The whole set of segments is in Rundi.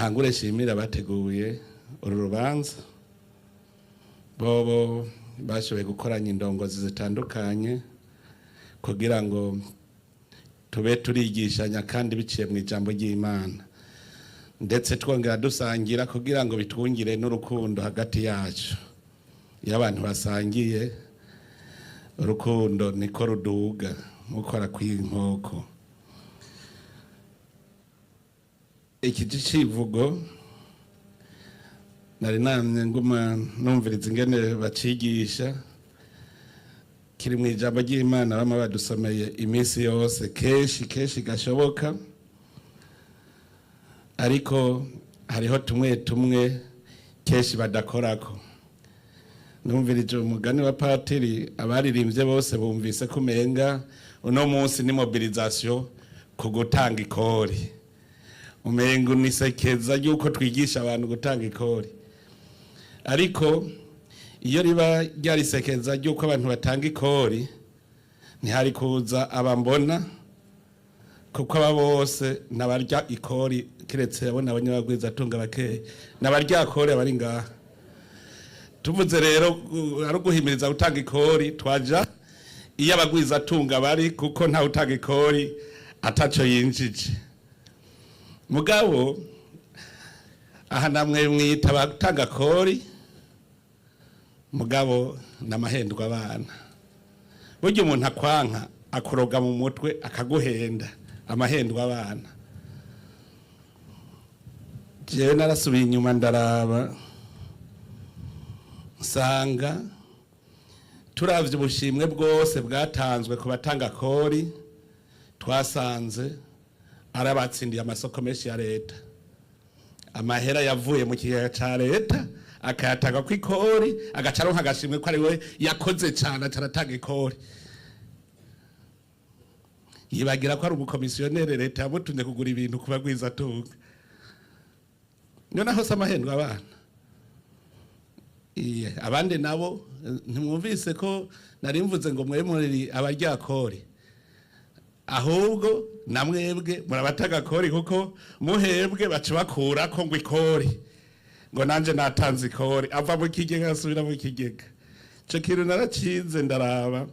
Ntangure nshimira abateguye uru rubanza. Bobo bashoboye gukoranya indongozi zitandukanye kugira ngo tube turigishanya, kandi biciye mu ijambo ry'Imana, ndetse twongera dusangira kugira ngo bitwungire n'urukundo hagati yacu. Iyo abantu basangiye, urukundo niko ruduga nk'ukora kw'inkoko. Iki civugo nari namye nguma numviriza ingene bacigisha, kiri mu ijambo ry'Imana bama badusomeye iminsi yose, kenshi kenshi gashoboka, ariko hariho tumwe tumwe kenshi badakorako. Numvirije umugani wa patiri, abaririmbye bose bumvise ko umenga uno munsi ni mobilisation ku gutanga ikori, umenga unisekeza yuko twigisha abantu gutanga ikori. Ariko iyo riba ryarisekeza ry'uko abantu batanga ikori, ntihari kuza abambona, kuko aba bose nabarya ikori, kiretse abo n'abanyabagwiza bakeya, nabarya kori abari ngaha. Tuvuze rero ari uguhimiriza gutanga ikori, twaja iyo abagwizatunga bari, kuko ntawe utanga ikori ataco yinjije. Mugabo aha namwe mwita abatanga kori, mugabo n'amahendwa abana. Burya umuntu akwanka akuroga mu mutwe, akaguhenda, amahendwa abana. Jewe narasubiye inyuma ndaraba, nsanga turavye ubushimwe bwose bwatanzwe ku batanga kori, twasanze ari abatsindiye amasoko menshi ya leta. Amahera yavuye mu kigega ca leta akayatanga ku ikori, agaca aronka agashimwe ko ari we yakoze cane, acaratanga ikori. Yibagira ko ari umukomisiyonere leta yamutumye kugura ibintu ku bagwizatunga. Noneho se amahendwa abana? Iye, abandi nabo ntimwumvise ko nari mvuze ngo mwe muri abaryakori, ahubwo namwebwe murabatanga kori, kuko muhebwe baca bakurako ngo ikori, ngo nanje natanze ikori, ava mu kigega asubira mu kigega. Ico kintu naracize, ndaraba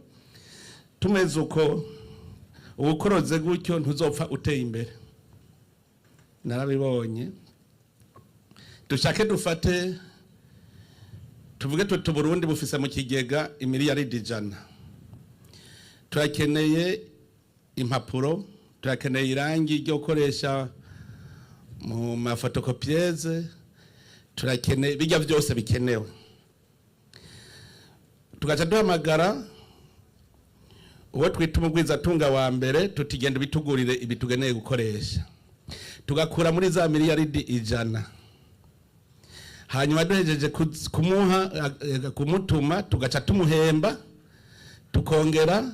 tumeze uko, uwukoroze gutyo ntuzopfa uteye imbere. Narabibonye. Dushake dufate tuvuge tuti Burundi bufise mu kigega imiliyaridi 100, turakeneye impapuro, turakeneye irangi ryo gukoresha mu ma photocopieuse, turakeneye bijya byose bikenewe. Tugaca duhamagara uwo twita umugwizatunga wa mbere, tutigenda bitugurire ibi tugeneye gukoresha, tugakura muri za miliyaridi 100. Hanyuma duhejeje kumuha, kumutuma, tugaca tumuhemba, tukongera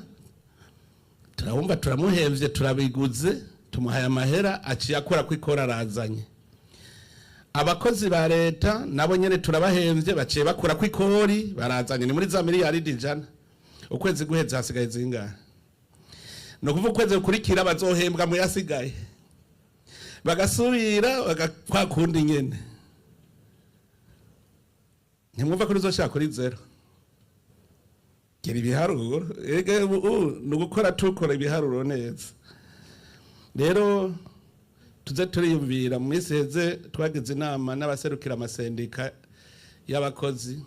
turabumva turamuhemvye, turabiguze, tumuhaye amahera, aciye akora ko ikora arazanye. Abakozi ba leta nabo nyene turabahemvye, baciye bakura ko ikori, barazanye. Ni muri za miliyaridi 100. Ukwezi guheze hasigaye zingahe? Ni ukuvuga ukwezi gukurikira bazohembwa mu yasigaye, bagasubira kwa kundi nyene. Ntimwumva ko ruzoshaka kuri zéro? Gira ibiharuro. Ege ubu ni ugukora, tukora ibiharuro neza. Rero tuze turiyumvira. Mu minsi iheze twagize inama n'abaserukira amasendika y'abakozi,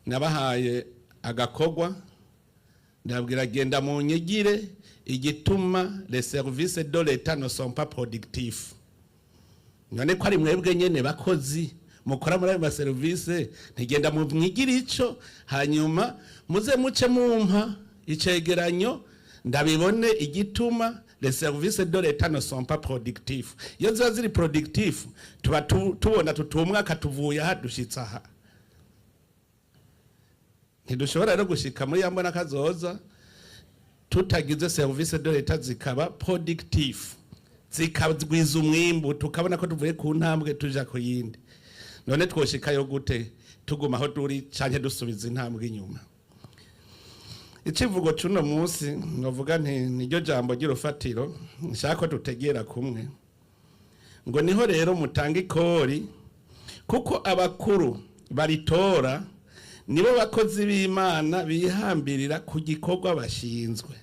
nabahaye agakogwa, ndabwira: "Genda mu nyigire igituma les services de l'État ne sont pas productifs. None ko ari mwebwe nyene bakozi mukora muri ayo maserivisi, ntigenda mu mwigire ico, hanyuma muze muce mumpa icegeranyo, ndabibone igituma les services de l'État ne sont pas productifs." Iyo ziba ziri productifs, tuba tubona tuti umwaka tuvuye aha dushitse aha. Ntidushobora rero gushika muri ya mbona kazoza tutagize service de l'État zikaba productif, zikagwiza umwimbu, tukabona ko tuvuye ku ntambwe tuja ku yindi. None twoshikayo gute tuguma aho turi canke dusubiza intambwe inyuma? Icivugo c'uno munsi, novuga nti niryo jambo ry'urufatiro nshaka ko tutegera kumwe. Ngo niho rero mutanga ikori, kuko abakuru baritora nibo bakozi b'Imana bihambirira ku gikorwa bashinzwe.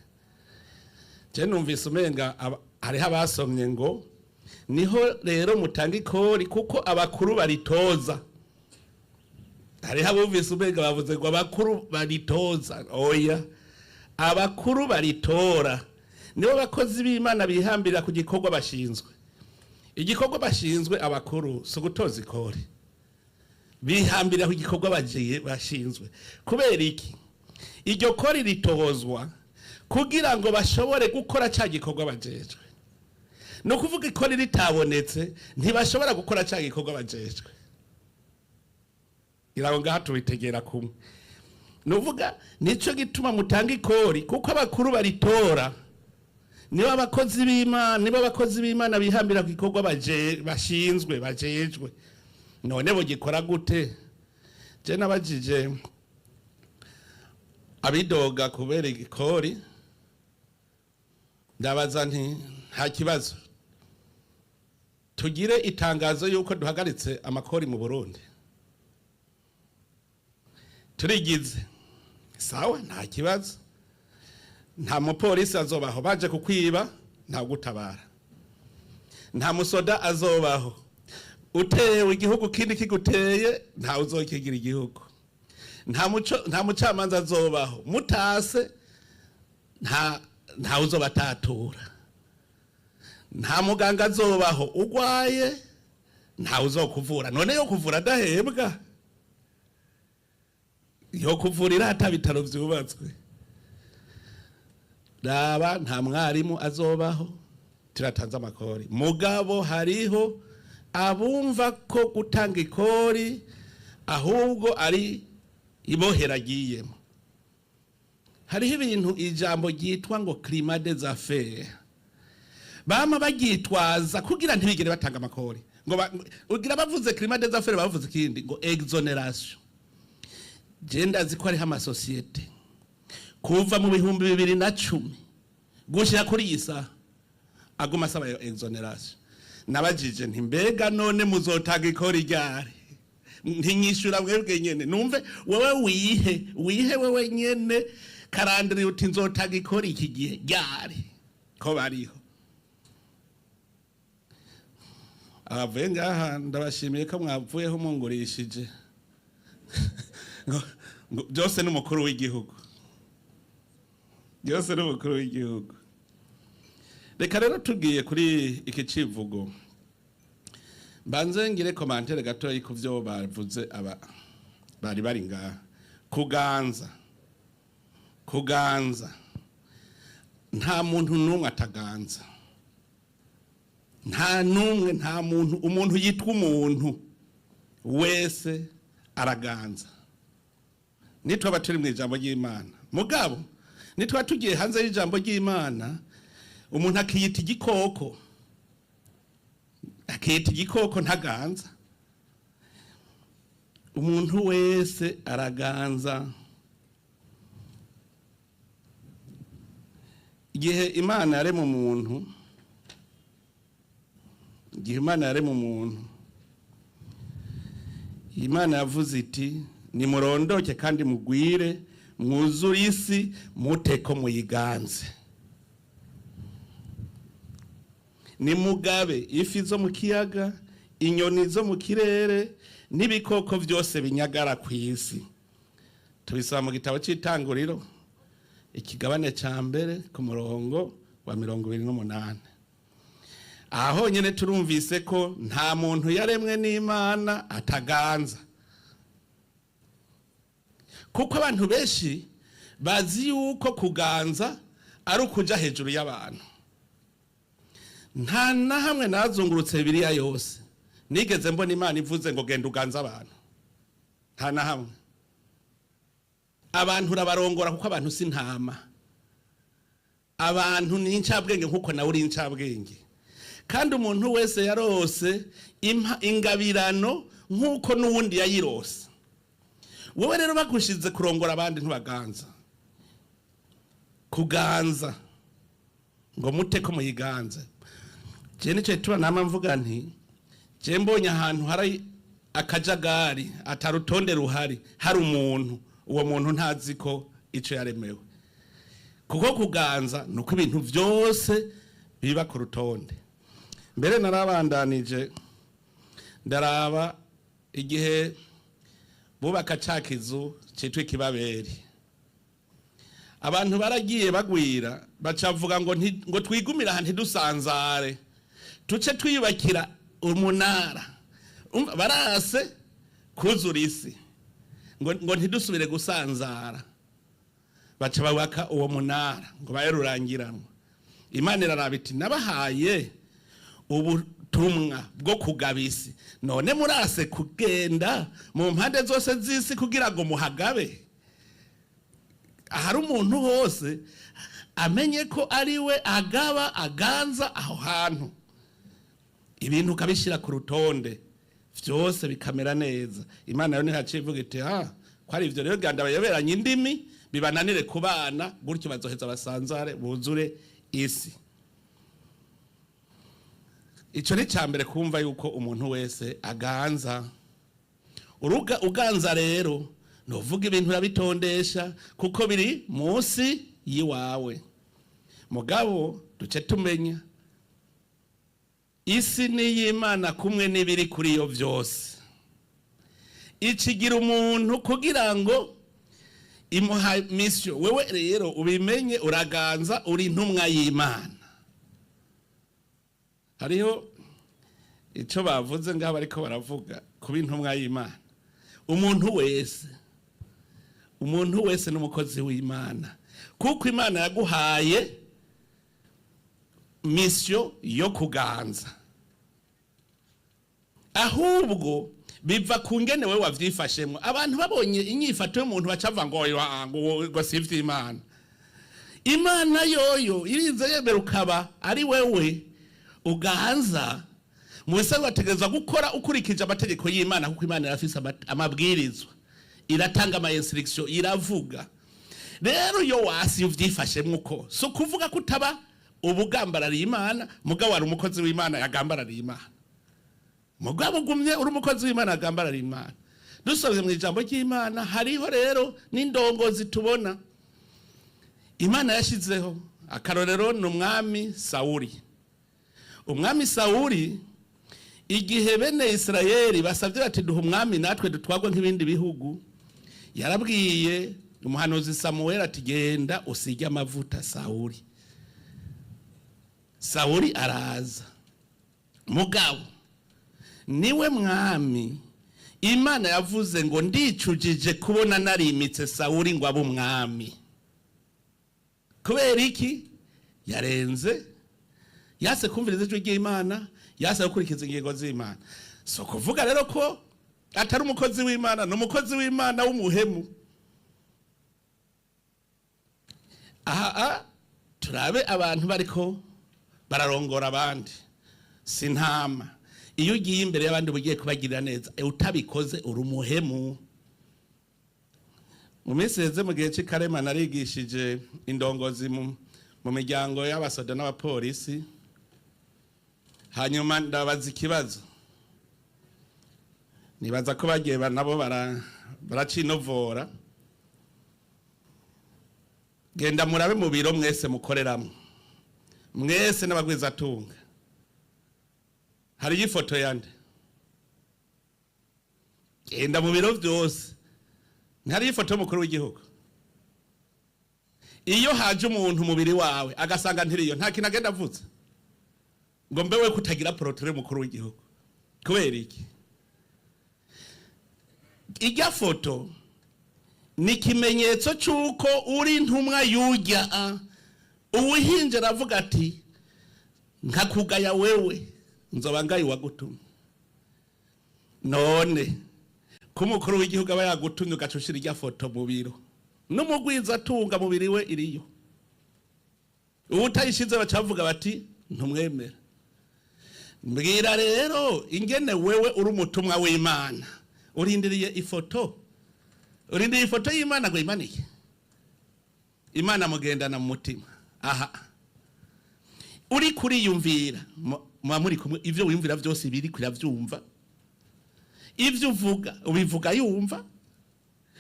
Je numvise umenga hariho abasomye ngo niho rero mutanga ikori kuko abakuru baritoza. Hariho abumvise umenga bavuze ngo abakuru baritoza. Oya, abakuru baritora nibo bakozi b'Imana bihambirira ku gikorwa bashinzwe. Igikorwa bashinzwe abakuru si ugutoza ikori, bihambirira ku gikorwa bagiye bashinzwe. Kubera iki? Iryo kori ritozwa kugira ngo bashobore gukora cya gikorwa bajejwe. Ni ukuvuga, ikori ritabonetse ntibashobora gukora cya gikorwa bajejwe. Ngira ngo ngaha tubitegera kumwe. Ni uvuga nico gituma mutanga ikori, kuko abakuru baritora nibo abakozi b'Imana, nibo abakozi b'Imana bihambira ku gikorwa bashinzwe, bajejwe. None bugikora gute? Je nabajije abidoga kubera ikori, ndabaza nti: "Nta kibazo, tugire itangazo yuko duhagaritse amakori mu Burundi?" Turigize, sawa, nta kibazo. Nta mupolisi azobaho, baje kukwiba nta gutabara. Nta musoda azobaho, utewe igihugu kindi kiguteye ntawe uzokigira igihugu. Nta muco, nta mucamanza azobaho, mutase ntawe uzobatatura. Nta muganga azobaho, ugwaye ntawe uzokuvura. None yo kuvura adahembwa, yo kuvurira ata bitaro vyubatswe? Raba, nta mwarimu azobaho turatanze amakori. Mugabo hariho abumva ko gutanga ikori ahubwo ari ibohera agiyemo. Hariho ibintu, ijambo ryitwa ngo climat des affaires, bama baryitwaza kugira ntibigere batanga amakori. Ngo ugira bavuze climat des affaires, bavuze ikindi ngo exonération. Je ndazi ko hariho amasosiyete kuva mu 2010 gushira kuri iyi saha aguma asaba iyo exonération. Nabajije nti: "Mbega none muzotanga ikori ryari?" Ntinyishura mwebwe nyene, numve wewe wihe wewe nyene karandiri uti: "Nzotanga ikori iki gihe ryari?" Ko bariho abavuye ngaha, ndabashimiye ko mwavuyeho mungurishije ngo byose n'umukuru w'igihugu, byose n'umukuru w'igihugu. Reka rero tugiye kuri iki civugo, mbanze ngire commentaire gatoyi ku vyo bavuze aba bari bari ngaha. Kuganza, kuganza, nta muntu n'umwe ataganza, nta n'umwe, nta muntu. Umuntu yitwa umuntu wese araganza, nitwaba turi mu ijambo ry'Imana. Mugabo nitwaba tugiye hanze y'ijambo ry'Imana, umuntu akiyita igikoko, akiyita igikoko, ntaganza. Umuntu wese araganza. Igihe Imana yarema umuntu, igihe Imana yarema umuntu, Imana yavuze iti: "Nimurondoke kandi mugwire, mwuzure isi, muteko muyiganze. Nimugabe ifi zo mu kiyaga, inyoni zo mu kirere n'ibikoko byose binyagara ku isi." Tubisaba mu gitabo cy'Itanguriro, ikigabane cya mbere, ku murongo wa 28. Aha honyine turumvise ko nta muntu yaremwe n'Imana ataganza, kuko abantu benshi bazi yuko kuganza ari ukuja hejuru y'abantu. Nta na hamwe nazungurutse Bibiliya yose nigeze mbona Imana ivuze ngo genda uganze abantu. Nta na hamwe. Abantu urabarongora, kuko abantu si ntama. Abantu ni incabwenge nkuko nawe uri incabwenge, kandi umuntu wese yarose ingabirano nkuko n'uwundi yayirose. Wowe rero bagushize kurongora abandi, ntibaganza. Kuganza ngo mute ko muyiganze. Je nico tuba nama mvuga nti je mbonye ahantu hari akajagari, atarutonde ruhari, hari umuntu, uwo muntu ntazi ko ico yaremewe. Kuko kuganza nuko ibintu vyose biba ku rutonde. Mbere narabandanije ndaraba igihe bubaka ca kizu citwa ikibaberi, abantu baragiye bagwira, bacavuga ngo ngo twigumire aha ntidusanzare, tuce twiyubakira umunara. Umva, barase kuzura isi ngo ntidusubire gusanzara, baca bubaka uwo munara ngo babe rurangiranwa. Imana iraraba iti nabahaye ubutumwa bwo kugaba isi, none murase kugenda mu mpande zose z'isi kugira ngo muhagabe. Ahari umuntu hose amenye ko ari we agaba, aganza aho hantu, ibintu ukabishyira ku rutonde, vyose bikamera neza. Imana yo ntihaciye ivuga iti ha ko ari ivyo rero, ganda bayoberanye indimi bibananire kubana gutyo, bazoheza basanzare buzure isi. Ico ni cambere, kumva yuko umuntu wese aganza. Uruga uganza rero nuvuga ibintu urabitondesha kuko biri munsi yiwawe. Mugabo duce tumenya isi ni y'Imana kumwe n'ibiri kuri yo vyose. Ikigira umuntu kugira ngo imuha mission. Wewe rero ubimenye, uraganza, uri intumwa y'Imana. Hariho ico bavuze ngaho, bariko baravuga kuba intumwa y'Imana. Umuntu wese, umuntu wese n'umukozi w'Imana, kuko Imana yaguhaye mission yo kuganza. Ahubwo biva ku ngene wewe wavyifashemwo. Abantu babonye inyifato y'umuntu bacavuga ngo oyo, ngo si ivy'Imana. Imana yoyo irinze yemera ukaba ari wewe uganza. Mu bisanzwe bategerezwa gukora ukurikije amategeko y'Imana, kuko Imana irafise amabwirizwa, iratanga ama instruction, iravuga. Rero iyo wasi uvyifashemwo uko, so kuvuga ko utaba ubugambarariye Imana, mugabo wari umukozi w'Imana yagambarariye Imana. Mugabo ugumye uri umukozi w'Imana yagambarariye Imana. Dusomye mu ijambo ry'Imana, hariho rero n'indongozi tubona Imana yashyizeho. Akarorero ni umwami Sawuri. Umwami Sawuri, igihe bene Isirayeli basabye bati duha umwami natwe dutwagwe nk'ibindi bihugu, yarabwiye umuhanuzi Samuweli ati genda usige amavuta Sawuri. Sawuri araza. Mugabo niwe mwami Imana yavuze ngo ndicujije kubona narimitse Sawuri ngo abe umwami. Kubera iki? Yarenze, yase kumviriza ijwi ry'Imana, yase gukurikiza ingingo z'Imana. So kuvuga rero ko atari umukozi w'Imana, ni umukozi w'Imana w'umuhemu. Aha turabe abantu bariko bararongora abandi, si ntama. Iyo ugiye imbere y'abandi uba ugiye kubagirira neza, utabikoze uri umuhemu. Mu minsi iheze, mu gihe cy'ikarema, narigishije indongozi mu miryango y'abasoda n'abapolisi. Hanyuma ndabaza ikibazo, nibaza ko bagiye nabo baracinovora. Genda murabe mu biro mwese mukoreramo, mwese n'abagwizatunga, hariyo ifoto yande? Genda mu biro byose, ntihariyo ifoto y'umukuru w'igihugu? Iyo haje umuntu umubiri wawe agasanga ntiriyo, nta kintu agenda avuze ngo mbe we kutagira portrait y'umukuru w'igihugu kubera iki? Ijya foto ni ikimenyetso cy'uko uri intumwa yujya. Uwuhinje aravuga ati nkakugaya wewe, nzoba ngaye uwagutumye. None ko umukuru w'igihugu aba yagutumye, ugaca ushira ijya foto mu biro, n'umugwiza atunga mubiri we iriyo, ubu utayishize baca bavuga bati ntumwemera. Mbwira rero ingene wewe uri umutumwa w'Imana, urindiriye ifoto, urindiriye ifoto y'Imana ngo imanike? Imana mugendana mu mutima. Aha uri kuriyumvira. Muba muri kumwe, ivyo wiyumvira vyose biri kiravyumva, ivyo uvuga ubivuga yumva,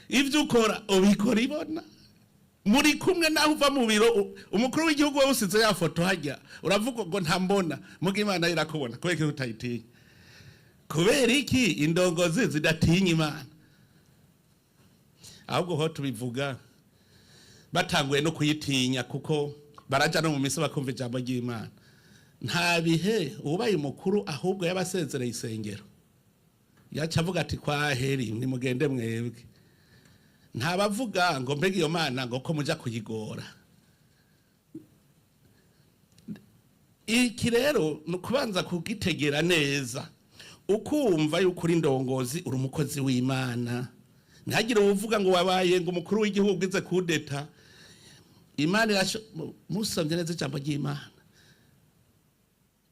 ivyo ukora ubikora ibona. Muri kumwe naho uva mu biro, umukuru w'igihugu wowe usize ya foto hajya, uravuga ngo ntambona, muga Imana irakubona. Kubera iki utayitinya? Kubera iki indongozi zidatinya Imana? Ahubwo ho tubivuga batanguye no kuyitinya, kuko baraja no mu misi bakumva ijambo ry'Imana. Nta bihe ubaye umukuru ahubwo yabasezereye isengero, yaca avuga ati: "Kwaheri, nimugende mwebwe." Ntabavuga ngo: "Mbega iyo Mana ngo ko muja kuyigora?" Iki rero ni ukubanza kugitegera neza, ukumva yuko uri indongozi, uri umukozi w'Imana. Ntihagire uwuvuga ngo wabaye ngo umukuru w'igihugu ugize kudeta. Imana musomye neza ijambo ry'Imana,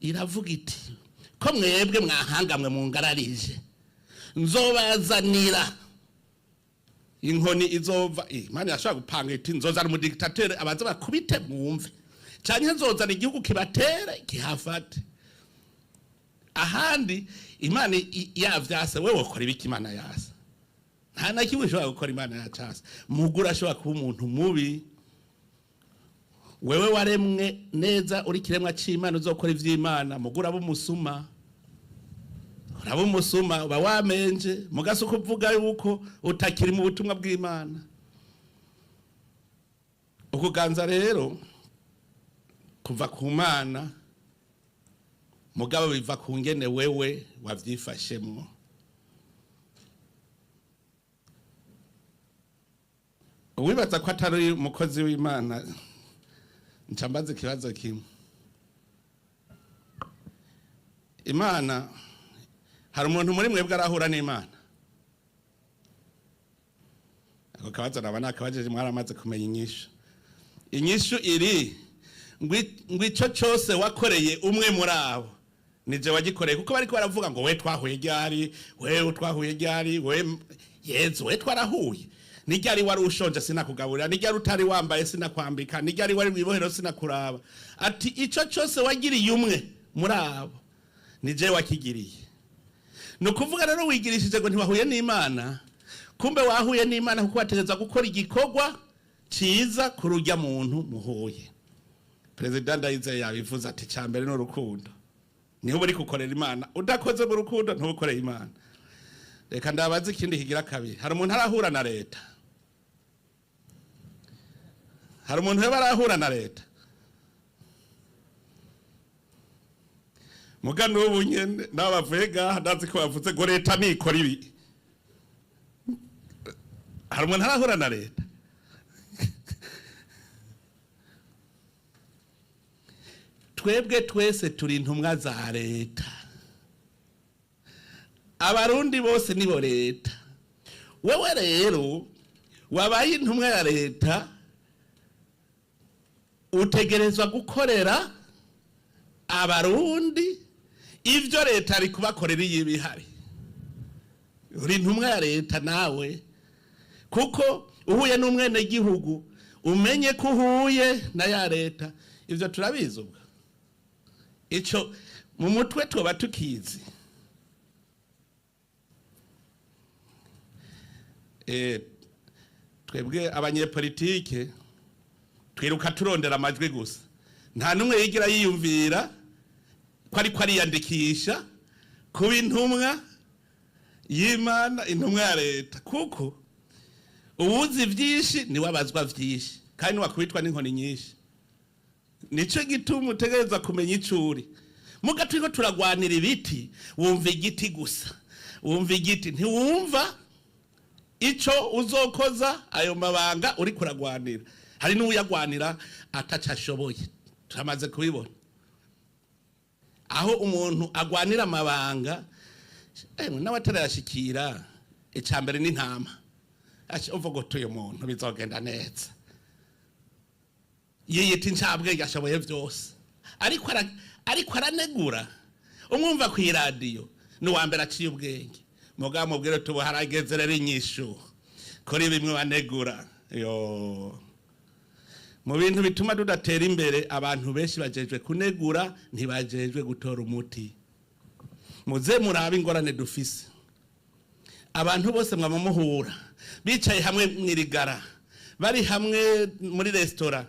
iravuga iti: "Ko mwebwe mwahangamwe mungararije, nzobazanira inkoni izova." Imana irashobora gupanga iti: "Nzozana umudiktateur abaza bakubite mwumve, canke nzozana igihugu kibatere kihafate." Ahandi Imana yavyase, wewe wokora ibiki Imana yase? Nta na kimwe ushobora gukora Imana yacase. Mugura ashobora kuba umuntu mubi. Wewe waremwe neza, uri kiremwa c'Imana, uzokora ivy'Imana. Mugura aba umusuma, uraba umusuma, uba wamenje mugase ukuvuga yuko utakiri mu butumwa bw'Imana. Ukuganza rero kuva ku Mana, mugabo biva ku ngene wewe wavyifashemwo. Uwibaza ko atari umukozi w'Imana, nca mbaza ikibazo kimwe. Imana, hari umuntu muri mwebwe arahura n'Imana? Ako kabazo naba nakabajije mwaramaze kumenya inyishu. Inyishu iri ngo ico cose wakoreye umwe muri abo, nije wagikoreye. Kuko bariko baravuga ngo: "We twahuye ryari? We twahuye ryari? We Yezu, we twarahuye ni ryari? Wari ushonje sinakugaburira? Ni ryari utari wambaye sinakwambika? Ni ryari wari mwibohero sinakuraba?" Ati: "Ico cose wagiriye umwe muri abo, nije wakigiriye." Ni ukuvuga rero wigirishije ngo ntiwahuye n'Imana, kumbe wahuye n'Imana, kuko wategerezwa gukora igikorwa ciza kuri urya muntu muhuye. Perezida Ndayizeye yabivuze ati: "Cya mbere ni urukundo, niho uri gukorera Imana. Udakoze mu rukundo, ntubukoreye Imana." Reka ndabaze ikindi kigira kabiri: hari umuntu arahura na leta? Hari umuntu yaba arahura na leta? Muga n'ubu nyene nabo bavuye ngaha, ndazi ko bavuze ngo leta nikora ibi. Hari umuntu arahura na leta? Twebwe twese turi intumwa za leta. Abarundi bose nibo leta. Wewe rero wabaye intumwa ya leta, utegerezwa gukorera abarundi ivyo leta ari kubakorera iyo ibihari. Uri intumwa ya leta nawe, kuko uhuye n'umwenegihugu, umenye ko uhuye na ya leta. Ivyo turabizi ubwo, ico mu mutwe tuba tukizi. Twebwe abanyepolitike twiruka turondera amajwi gusa. Nta n'umwe yigira yiyumvira ko ariko ariyandikisha kuba intumwa y'Imana, intumwa ya leta, kuko uwuzi vyinshi niwe abazwa vyinshi, kandi niwakubitwa n'inkoni nyinshi. Nico gituma utegereza kumenya ico uri. Muga turiko turagwanira ibiti, wumva igiti gusa, wumva igiti, ntiwumva ico uzokoza ayo mabanga uri kuragwanira. Hari n'uwuyagwanira ataco ashoboye, turamaze kubibona. Aho umuntu agwanira amabanga, nawe atarayashikira, ica mbere n'intama. Uvuga uti: "Uyu muntu bizogenda neza." Yiyita incabwenge, ashoboye vyose, ariko aranegura. Umwumva kw'iradiyo ni uwa mbere aciye ubwenge. Mugabo mubwire tubu harageze rero inyishu kuri bimwe banegura yo. Mu bintu bituma tudatera imbere, abantu benshi bajejwe kunegura, ntibajejwe gutora umuti. Muze murabe ingorane dufise. Abantu bose mwama muhura bicaye hamwe mwirigara, bari hamwe muri resitora: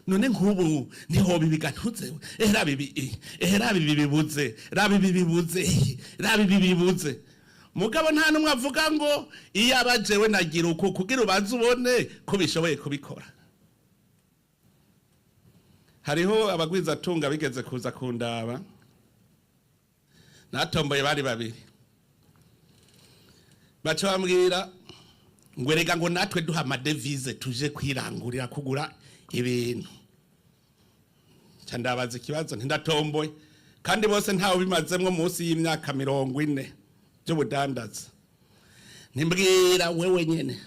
"None nk'ubu ntihoba ibigantuze? Raba ibi, raba ibi bibuze, raba ibi bibuze, raba ibi bibuze." Mugabo nta n'umwe avuga ngo: "Iyo aba jewe nagira uku," kugira ubanze ubone ko bishoboye kubikora. Hariho abagwizatunga bigeze kuza kundaba, natomboye, bari babiri. Baca bambwira ngo: "Erega," ngo, "natwe duha amadevize tuje kwirangurira kugura ibintu." Nca ndabaza ikibazo, ntindatomboye kandi bose ntawe bimazemwo munsi y'imyaka 40 by'ubudandaza. Ntimbwira wewe nyene,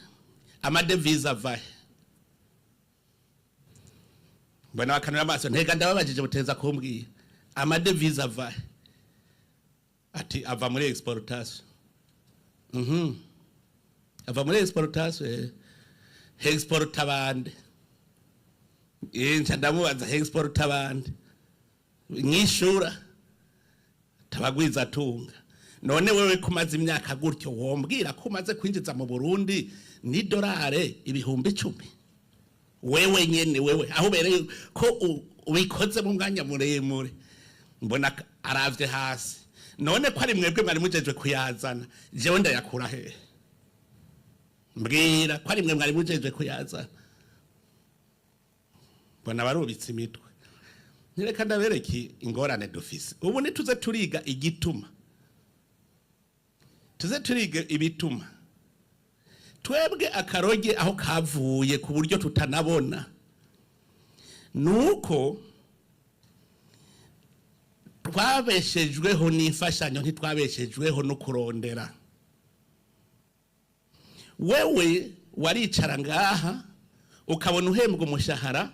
amadevize avahe? Mbona bakanura amaso. Ntega ndababajije, buteza kumbwira amadevize avahe? Ati: "Ava muri exportation." Ava muri exportation. Exporta bande? Nca ndamubaza: "Exporta bande?" Mwishura tabagwiza atunga. None wewe kumaze imyaka gutyo, wombwira ko umaze kwinjiza mu Burundi ni dolare 10,000? Wewe nyene, wewe aho ubereye ko ubikoze mu mwanya muremure. Mbona aravye hasi. None ko ari mwebwe mwari mujejwe kuyazana, jewe ndayakura hehe? Mbwira ko ari mwe mwari mujejwe kuyazana. Mbona barubitse imitwe. Ntireka ndabereke ingorane dufise ubu. Nituze turiga igituma, tuze turiga ibituma twebwe akaroge aho kavuye ku buryo tutanabona, nuko twabeshejweho n'imfashanyo, ntitwabeshejweho no kurondera. Wewe waricara ngaha ukabona uhembwa umushahara,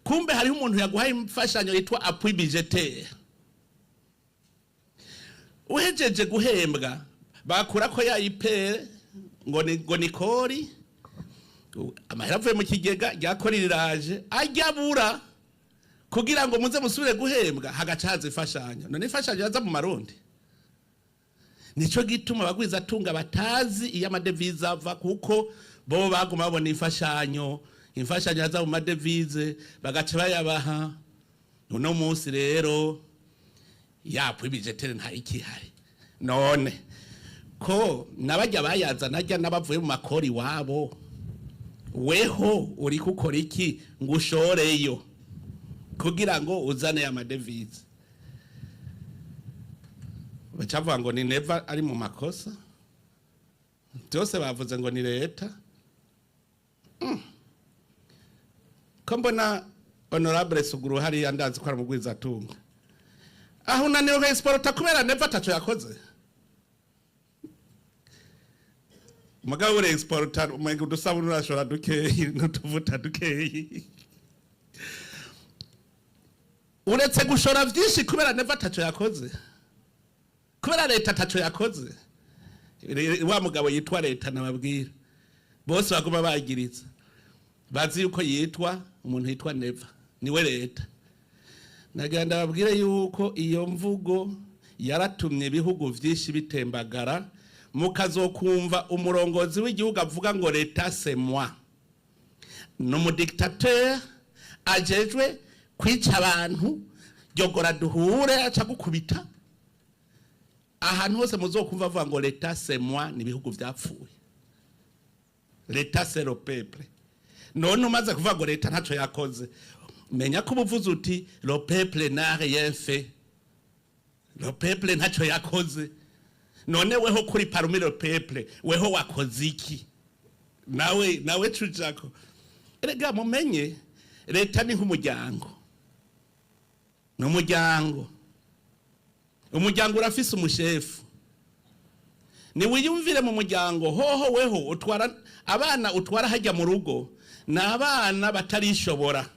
kumbe hariho umuntu yaguhaye imfashanyo yitwa appui budgétaire. Uhejeje guhembwa, bakura ko ya IPR ngo ni kori, amahera avuye mu kigega rya kori riraje ajya abura kugira ngo muze musubire guhembwa, hagaca haza imfashanyo. None imfashanyo yaza mu Marundi? Nico gituma abagwiza atunga batazi iyo amadevize ava, kuko bo baguma babona imfashanyo, imfashanyo yaza mu madevize, bagaca bayabaha. Uno munsi rero ya appui budgétaire nta ikihari. None ko nabajya bayazana ajya n'abavuye mu makori wabo, weho uri gukora iki ngo ushoreyo kugira ngo uzane amadevize? Bacavuga ngo ni Neva ari mu makosa byose, bavuze ngo ni leta. Ko mbona honorable Suguru hariya, ndazi ko ari umugwizatunga, aho unaniwe nka exporta kubera Neva ataco yakoze? Mugabo uri exporta umenga udusabuni urashora dukeyi n'utuvuta dukeyi. Uretse gushora vyinshi kubera Neva ataco yakoze, kubera leta ataco yakoze. Wa mugabo yitwa leta nababwira, bose baguma bagiriza, bazi yuko yitwa umuntu yitwa Neva niwe leta. Nagira ndababwire yuko iyo mvugo yaratumye ibihugu vyinshi bitembagara. Mukazokumva umurongozi w'igihugu avuga ngo "L'État c'est moi", ni umudictateur ajejwe kwica abantu. Ryogora duhure aca gukubita. Ahantu hose muzokumva avuga ngo "L'État c'est moi", ni ibihugu vyapfuye. L'État, c'est le peuple. None umaze kuvuga ngo leta ntaco yakoze, menya ko ubuvuze uti "Le peuple n'a rien fait", le peuple ntaco yakoze. None weho kuri parmi le peuple, weho wakoze iki? Nawe cujako. Erega mumenye, leta ni nk'umuryango, ni umuryango. Umuryango urafise umushefu. Niwiyumvire mu muryango hoho, weho utwara abana, utwara hajya mu rugo, ni abana batarishobora,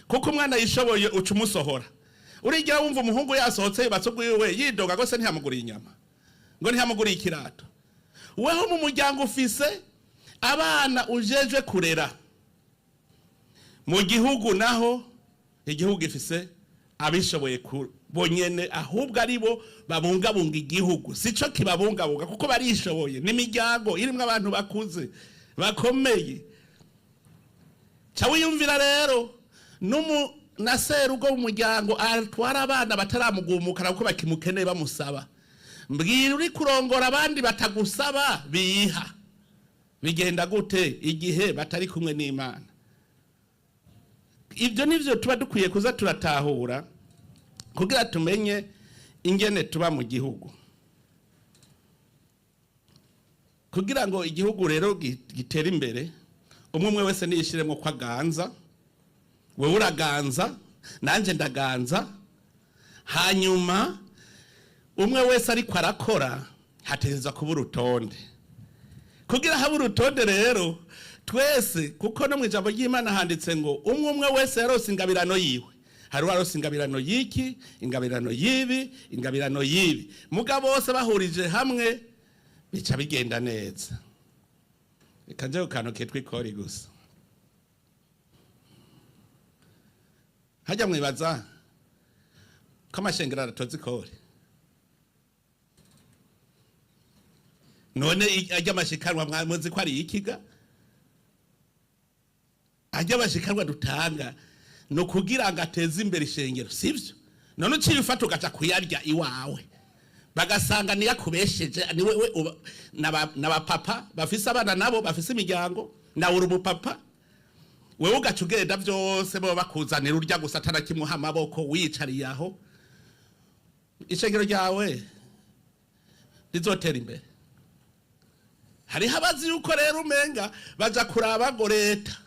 kuko umwana yishoboye uca umusohora. Urigira wumva umuhungu yasohotse yubatse ubwiwe yidoga gose ntiyamuguriye inyama, ngo ntiyamuguriye ikirato? Weho mu muryango ufise abana ujejwe kurera. Mu gihugu naho, igihugu gifise abishoboye bonyene, ahubwo ari bo babungabunga igihugu, sico kibabungabunga kuko barishoboye. N'imiryango irimwo abantu bakuze bakomeye. Ca wiyumvira rero numu na serugo mu muryango atwara abana bataramugumukana kuko bakimukeneye, bamusaba. Mbwira, uri kurongora abandi batagusaba, biha bigenda gute igihe batari kumwe n'Imana? Ibyo nivyo tuba dukwiye kuza turatahura kugira tumenye ingene tuba mu gihugu. Kugira ngo igihugu rero gitere imbere, umwe umwe wese niyishiremo ko aganza. Wewe uraganza, nanje ndaganza. Hanyuma umwe wese ariko arakora, hategerezwa kuba urutonde. Kugira habe urutonde rero twese, kuko no mu ijambo ry'Imana handitse ngo umwe umwe wese yarose ingabirano yiwe. Hari uwarose ingabirano y'iki, ingabirano y'ibi, ingabirano y'ibi, mugabo bose bahurije hamwe bica bigenda neza. Reka nje ku kantu kitwa ikori gusa. Hajya mwibaza ko amashengero aratoza ikori? None ajya amashikanwa muzi ko ari ikiga? Ajya amashikanwa dutanga ni ukugira ngo ateze imbere ishengero, sivyo? None uciye ufata ugaca kuyarya iwawe, bagasanga niyo akubesheje. Ni wewe n'abapapa bafise abana, nabo bafise imiryango, nawe uri umupapa. Wewe ugaca ugenda byose bo bakuzanira, urya gusa atanakimuha amaboko, wiyicariye aho. Ishengero ryawe rizotera imbere? Hariho abazi yuko rero umenga baja kuraba ngo leta,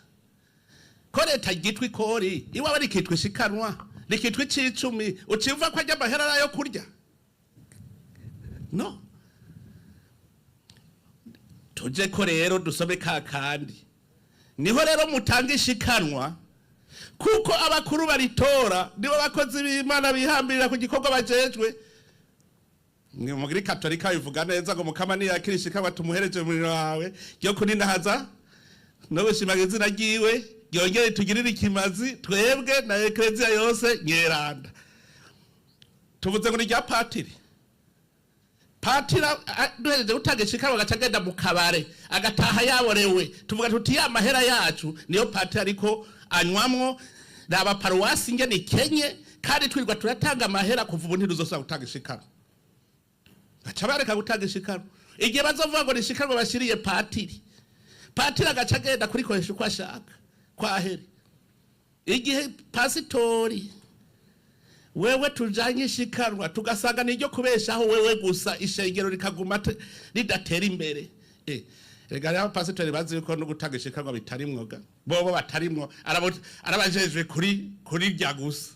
ko leta ryitwa ikori, iwawe rikitwa ishikanwa, rikitwa icicumi. Uciva ko ajya amahera ayo kurya? No tuje ko rero dusome ka kandi. Niho rero mutanga ishikanwa, kuko abakuru baritora nibo bakozi b'Imana bihambirira ku gikorwa bajejwe. Ni muri Katolika bivuga neza ngo Mukama niyakira ishikanwa tumuhereje umuriro wawe ryo kuninahaza no gushimaga izina ryiwe, ryongere tugirire ikimazi twebwe na ekleziya yose nyeranda. Tuvuze ngo ni rya patiri. Patiri duhereje gutanga ishikanwa agaca agenda mu kabare, agataha yaborewe, tuvuga tuti ya mahera yacu niyo patiri ariko anywamwo. Raba paruwasi ingene ikenye kandi twirirwa turatanga amahera. Kuva ubu ntiduzosubira gutanga ishikanwa. Baca bareka gutanga ishikanwa. Igihe bazovuga ngo ni ishikanwa bashyiriye patiri, patiri agaca agenda kurikoresha uko ashaka, kwahere. Igihe pasitori wewe tujanye ishikanwa tugasanga niryo kubeshaho wewe gusa, ishengero rikaguma ridatera imbere. Rega rero abapasitori bazi yuko no gutanga ishikanwa bitarimwo ga bobo batarimwo, arabajejwe kuri rya gusa.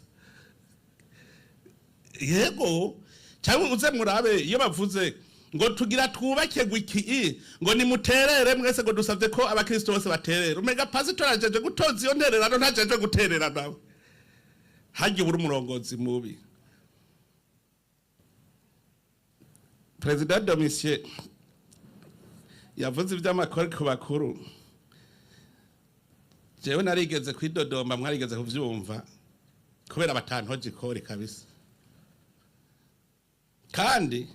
Yego, cyangwa uze murabe iyo bavuze ngo tugira twubake gwiki, ngo nimuterere mwese, ngo dusabye ko abakristo bose baterera, umega pasitori ajeje gutoza iyo ntererano, ntajeje guterera nawe. Harya ubura umurongozi mubi. Perezida Domitien yavuze iby'amakori ku bakuru. Jewe narigeze kwidodomba, mwarigeze kuvyumva, kubera batantoje ikori kabisa. Kandi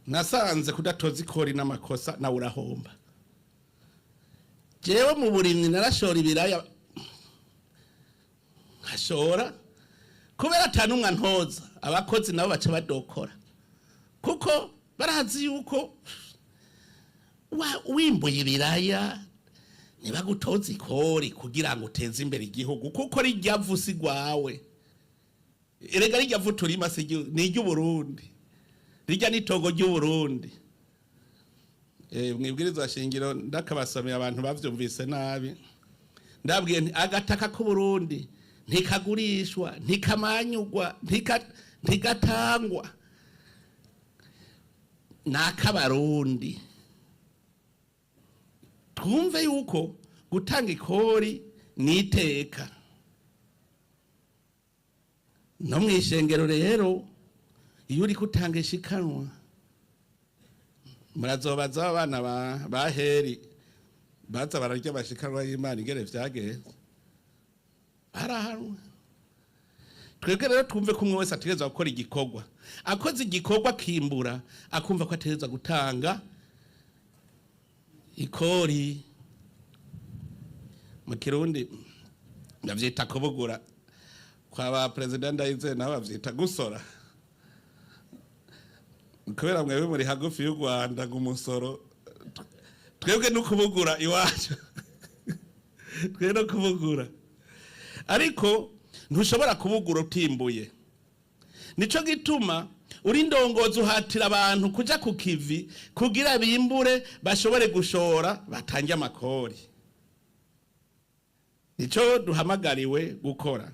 nasanze kudatoza ikori n'amakosa, nawe urahomba. Jewe mu burimyi narashora ibiraya, nkashora kubera atanumwe antoza. Abakozi nabo baca badokora kuko barazi yuko wimbuye ibiraya ntibagutoza ikori kugira ngo uteze imbere igihugu, kuko rijya vu si rwawe. Erega rijya vu turima si ni iry'Uburundi, rijya n'itongo ry'Uburundi. Mwibwirizwa shingiro ndakabasomeye, abantu bavyumvise nabi. Ndabwiye nti agataka k'Uburundi ntikagurishwa, ntikamanyugwa, ntigatangwa, ni ak'Abarundi. Twumve yuko gutanga ikori ni iteka. No mw'ishengero rero, iyo uriko utanga ishikanwa, murazobaza abana ba Heri baza bararya amashikanwa y'Imana ingene vyagenze. Barahanwe. Twebwe rero twumve ko umwe wese ategerezwa gukora igikorwa, akoze igikorwa akimbura, akumva ko ategerezwa gutanga ikori. Mu Kirundi bavyita kubugura, kwa ba perezida Ndayizeye nabo bavyita gusora, kubera mwebwe muri hagufi y'u Rwanda ngo umusoro. Twebwe no kubugura iwacu, twe no kubugura, ariko ntushobora kubugura utimbuye. Nico gituma uri ndongozi uhatira abantu kuja ku kivi kugira bimbure, bashobore gushora, batange amakori. Nico duhamagariwe gukora.